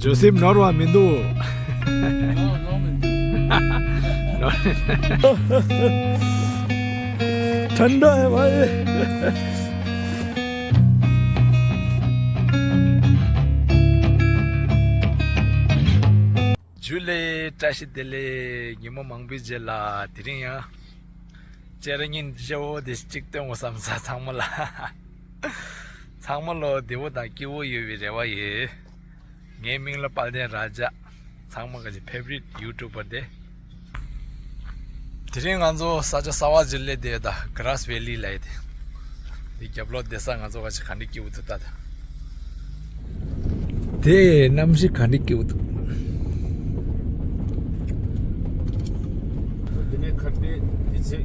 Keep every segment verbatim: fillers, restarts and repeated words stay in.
ཇོ་སིབ་ནོར་བ་མི་འདུག་ཐན་ཏྲ་ཧེ་བྷའི། ཇུ་ལེ། བཀྲ་ཤིས་བདེ་ལེགས། ཉིན་མོ་མང་པོའི་རྗེས་ལ་དེ་རིང་ཡང་སྤྱན་རས་གཉིས་ཀྱི་ཇོ་བོ་དེ་གཅིག་སྟོན་དགོས་བསམ་ས། ཚང་མ་ལ། ཚང་མ་ལོ་བདེ་བོ་དང་སྐྱིད་པོ་ཡོད་པའི་རེ་བ་ཡོད། ངའི་མིང་ལ་དཔལ་ལྡན་ར་ཇ། ཚང་མ་གི་ཕེ་ཝ་རིཊ་ཡུ་ཊུབ་པར་དེ། དེ་རིང་ང་ཚོ་ས་ཆ་གསར་པ་ཅིག་སླེབས་བསྡད་ཡོད། ད་གྷ་རཱས་ཝེ་ལི་ལབ་ཡས་དེ། དེ་རྒྱབ་ལོགས་བསྡད་ས། ང་ཚོ་ག་ཅིག་ག་འདྲ་སྐྱིད་པོ་འདུག་ལྟ་ད། དེ་གནམ་གཤིས་ག་འདྲ་སྐྱིད་པོ་འདུག་དེ་ནས་ཁ་དཔེ་དེ་ཚེ་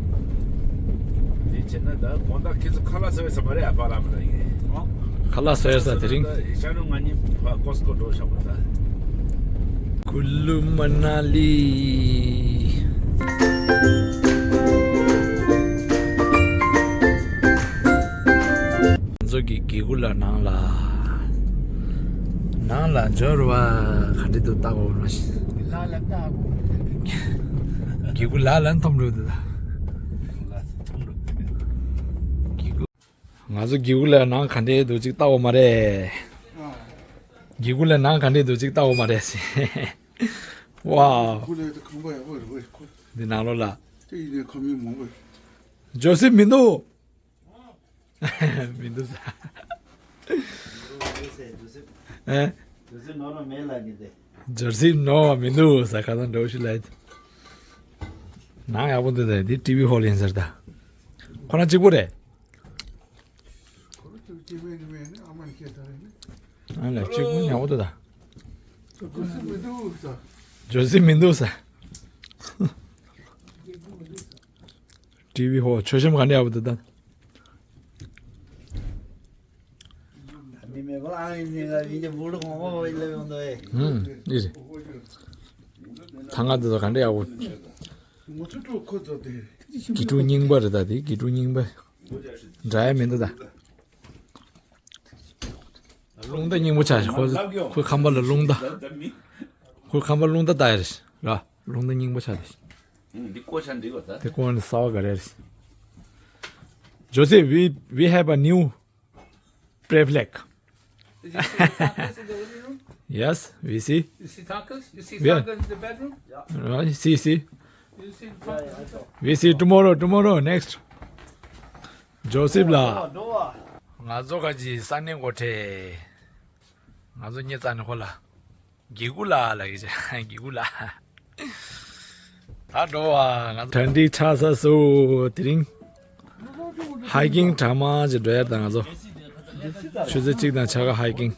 དེ་བྱས་ན། ད་དགོང་དག་ཁྱེད་ཚོ་ཁ་ལག་ཟ་བའི་ས་མ་རེད། ཨ་ཕ་ལ་མ་ལ་ཡིན། ཁ་ལག་ཟ་བའི་ས་དེ་རིང་། ཤ་རུ་ང་གཉིས་ཕ་ཀོ་སི་ཀོ་འགྲོ་བཞག་པ་ད། ཀུ་ལུ་མ་ན་ལི། ང་ཚོ་གི་གི་གུ་ལ་ནང་ལ། ནང་ལ་འབྱོར་བ། ག་འདྲ་འདུག་ལྟ་དགོས་མ་ཤེས། ལ་ལ་ལྟ་དགོས། གི་གུ་ལ་ལ་མཐོང་འགྲོ་འདུག་ད། གི་གུ། ང་ཚོ་གི་གུ་ལ་ནང་ག་འདྲ་འདུག་ཅིག་ལྟ་དགོས་མ་རེད། གི་གུ་ལ་ནང་ག་འདྲ་འདུག་ཅིག་ལྟ་དགོས་མ་རེད། ཝའོ། གི་གུ་ལ་ཁང་པ་ཡག་པོ་རེད་པས། འདི་ནང་ལོགས་ལ། དེ་ཡིན་ནའི་ཁང་མིག་མང་པོ་རེད། ཇོ་སིབ་མི་འདུག་མི་འདུག་ཟེར། ཨེ། ཇོ་སིབ་ནོར་བ་མི་འདུག་ཟེར། ཁ་སང་འདྲ་བོ་ཞིག་ལབ། ནང་ཡག་པོ་འདུག་ད། འདི་ཊི་ཝི་ཧོལ་ཡིན་ཟེར་ད། ཁོ་རང་གཅིག་པོ་རེད། ཨ་ལ་གཅིག་པོ་ཡག་པོ་འདུག་ད། ཇོ་སིབ་མི་འདུག་ཟེར། ཊི་ཝི་ཧོལ་མཆོད་གཤོམ་ག་འདྲ་ཡག་པོ་འདུག་ད། མི་མེད་པ་ཨང་ཡིན་ཟིན་ག་ཡིན་གྱི་འབུ་ལུ་གོང་མ་བ་ལ་ཡོང་དོ་ཨེ། ཧུམ། ཨེ་རེད། ཐང་ང་འདི་ཚོ་ག་འདྲ་ཡག་པོ། དགེ་ཕྲུག་རྙིང་པ་རེད་ད། དེ་དགེ་ཕྲུག་རྙིང་པ། འདྲ་ཡ་མི་འདུག་ད། རླུང་རྟ་རྙིང་པོ་ཆགས་ཤག་ཁོ་ཁོའི་ཁང་པ་ལ་རླུང་རྟ། ཁོའི་ཁང་པ་རླུང་རྟ་ལྟ་ཡ་རེད་ར། རླུང་རྟ་རྙིང་པོ་ཆགས་རེད། འདི་ཀོ་ཆ་འདི་བ་ད། དེ་ཀོ་ནི་གསར་པ་ག་རེ་རེད། ཇོ་སེ། we we have a new play flag. Did you see the tacos in the living room? Yes, we see. You see tacos? You see Yeah. Tacos in the bedroom? Right, see, see. You see the tacos? We see tomorrow, tomorrow, next. ཇོ་སེབ་ལགས། ང་ཚོ་ག་ཅི་ས་གནས་སྒོ་ཁྲལ། ང་ཚོ་ཉེ་ཙ་ནི་ཁོ་ལ། གི་གུ་ལ་ལ་གི་ཅི་གི་གུ་ལ། ད་འགྲོ་བ་ང་ཚོ་གྲ་སྒྲིག་ཆགས་ས་སུ་དེ་རིང་། ཧའི་ཀིང་གྲ་མ་ཅིག་འགྲོ་ཡ་ད་ང་ཚོ། ཆུ་ཚོད་གཅིག་དང་ཕྱེད་ཀ་ཧའི་ཀིང་།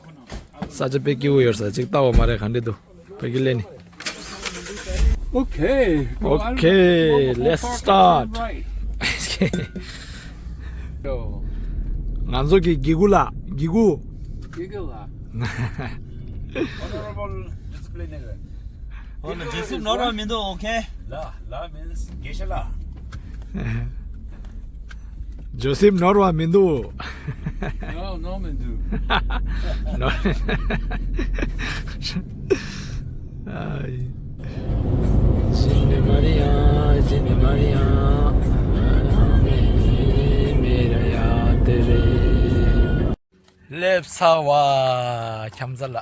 ས་ཆ་དཔེ་སྐྱིད་པོ་ཡོད་ས་ཅིག་ལྟ་བ་མ་རེད། ག་འདྲ་འདུག་བོད་སྐད་ལས་ནི། Okay. Okay, let's start. ང་ཚོ་གི་གི་གུ་ལ་གི་གུ། གི་གུ་ལ། Honorable disciplinary. ཨོ་ན་ཇོ་སེབ་ནོར་བ་མི་འདུག Okay. ལ་ལ་means དགེ་བཤེས་ལགས། ཇོ་སེབ་ནོར་བ་མི་འདུག No, no, མི་འདུག་ནོར། ཨའི། Jinde Maria, Jinde Maria, mera yaad re. སླེབས་ཚར་བ། ཁྱམས་རྩ་ལ།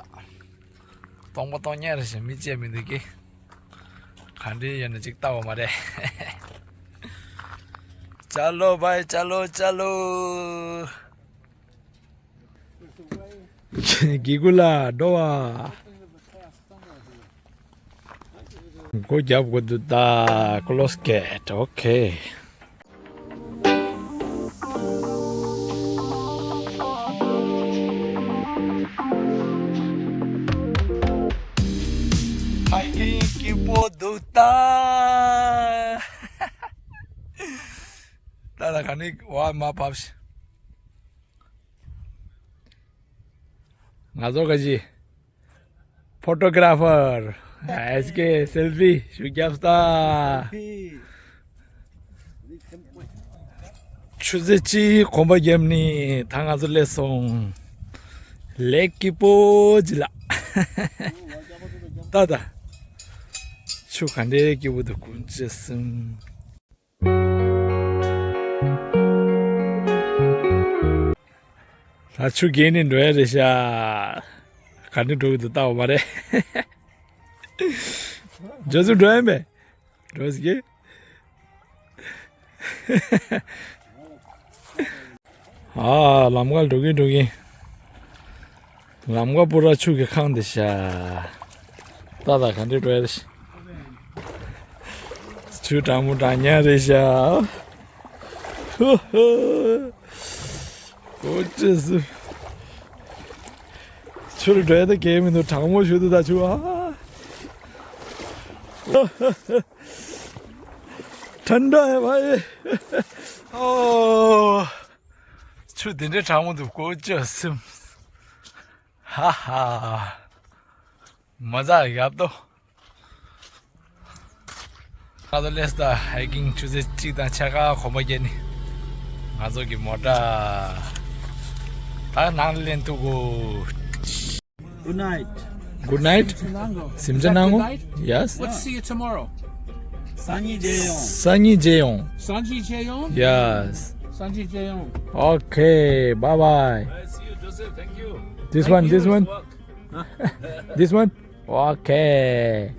སྟོང་པ་སྟོང་ཉལ་རེ་བཞིན་མི་བཅད་མི་འདུག་གི། ག་འདྲའི་ཡོད་ན་ཅིག་ལྟ་བ་མ་རེད། Chalo bhai, chalo, chalo. གི་གུ་ལ་འགྲོ་བ། སྒོ་རྒྱབ་དགོས་འདུག་ད། Close gate. Okay. ཧའི་ཀིང་སྐྱིད་པོ་འདུག་ད། ད་ད་ག་ནི་བ་མ་བབས་ཤིག་ང་ཚོ་ག་ཅི། Photographer. ཨེས་ཀེ་སེལ་ཕི་ཞུ་རྒྱབ་ས། ཆུ་ཚོད་གཅིག་གོམ་པ་བརྒྱབ་ནི་ད་ང་ཚོ་སླེབས་སོང་། ལེགས་སྐྱིད་པོ་ཅིག་ལ། ད་ད། ཆུ་ག་འདྲའི་སྐྱིད་པོ་འདུག་སྐུ་མཁྱེན་གསུམ། ད་ཆུ་བརྒལ་ནས་འགྲོ་ཡ་རེད་ཤག་ག་འདྲ་འགྲོ་གི་འདུག་ལྟ་བ་མ་རེད། རྗེས་སུ་འགྲོ་ཡ་མེད། འགྲོ་ཟིག་གེ། ཨ། ལམ་ཁ་འགྲོ་གིན་འགྲོ་གིན། ལམ་ཁ་པུ་ར་ཆུ་གིས་ཁེངས་བསྡད་ཤག་ཏག་ཏག་ག་འདྲ་འགྲོ་ཡ་རེད། ཆུ་གྲང་མོ་གྲང་ཉག་རེད་ཤག་ཧུ་ཧུ། ཨོ་ཙི་སུ། ཆུ་ལ་འགྲོ་ཡ་ད་གས་མི་འདུག་གྲང་མོ་ཞུ་འདུག་ད་ཆུ་ཨ། ཐན་ཏྲ་ཧེ་བྷའི། ཨོ། ཆུ་དེ་འདྲའི་གྲང་མོ་འདུག་ཀོ་ཅོ་སིམ། ཧ་ཧ། མ་ཛ་ཡབ་ཏོ། ཁ་ཐོ་ལེས་ད་ཧའི་ཀིང་ཆུ་ཚོད་གཅིག་དང་ཕྱེད་ཀ་གོམ་པ་བརྒྱབ་ནི། ང་ཚོ་གི་མོ་ཊ། ད་ནང་ལ་ལེན་ཐུབ་གོ། Good night. Good night. Simcha Nango. Yes. We'll see you tomorrow. Sanyi Jeon. Sanyi Jeon. Sanji Jeon? Yes. Sanji Jeon. Okay, bye bye. I see you, Joseph. Thank you. This one, this one. This one. Okay.